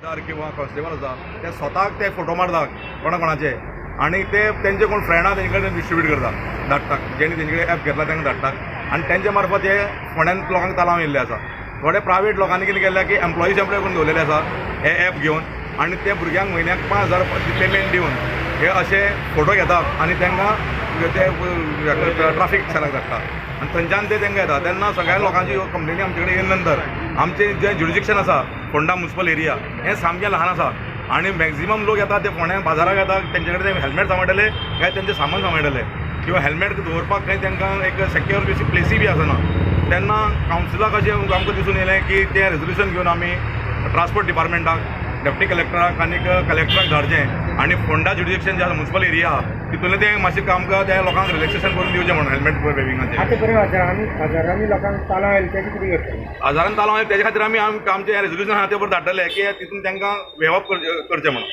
किंवा कॉन्स्टेबल आसा ते स्वताक ते फोटो मारता कोणा कोणाचे आनी ते तेंचे कोण फ्रेंडां तेंचे कडेन डिस्ट्रिब्यूट करता, धाडटा, जेणी तेंचे कडेन एप घेतला तांकां धाडटा आनी तेंचे मार्फत हे फोंड्यान लोकांक तालांव येयल्ले आसा. थोडे प्रायवेट लोकांनी कितें केल्लें की एम्प्लॉईज एम्प्लॉय करून दवरलेले आसा हे एप घेवन आनी ते भुरग्यांक म्हयन्याक 5,000 पेमेंट दिवन हे अशे फोटो घेतात आनी तांकां ते ट्राफीक सेलाक धाडटा आनी थंयच्यान ते तांकां येता. तेन्ना सगळ्या लोकांची कंप्लेनी आमचे कडेन येयल्या नंतर आमचें जें ज्युरिडिक्शन आसा फोंडा म्युनिसिपल एरिया हें सामकें ल्हान आसा आनी मॅक्झिमम लोक येता ते फोंड्या बाजाराक येता, तेंचे कडेन ते हेल्मेट सांबाळटले काय तेंचें सामान सांबाळटले किंवा हेल्मेट दवरपाक खंय तांकां एक सेक्युअर अशी प्लेसी बी आसना. तेन्ना कावन्सिलाक अशें आमकां दिसून येयलें की तें रेजोल्युशन घेवन आमी ट्रान्सपोर्ट डिपार्टमेंटाक, डेप्टी कलेक्टराक आनी कलेक्टराक धाडचें आनी फोंडा ज्युरिडिक्शन जें आसा म्युनिसिपल एरिया तितूंतलें तें मातशें आमकां त्या लोकांक रिलॅक्सेशन करून दिवचें म्हणून हेल्मेट वेविंगाचें. आतां पर्यंत हजारांनी लोकांक तालांव आयले तेजें कितें करतलें? हजारांनी तालांव आयले तेजे खातीर आमी आमचें रेजोल्युशन आसा तें बरें धाडटले की तितून तांकां वेवप करचें म्हणून.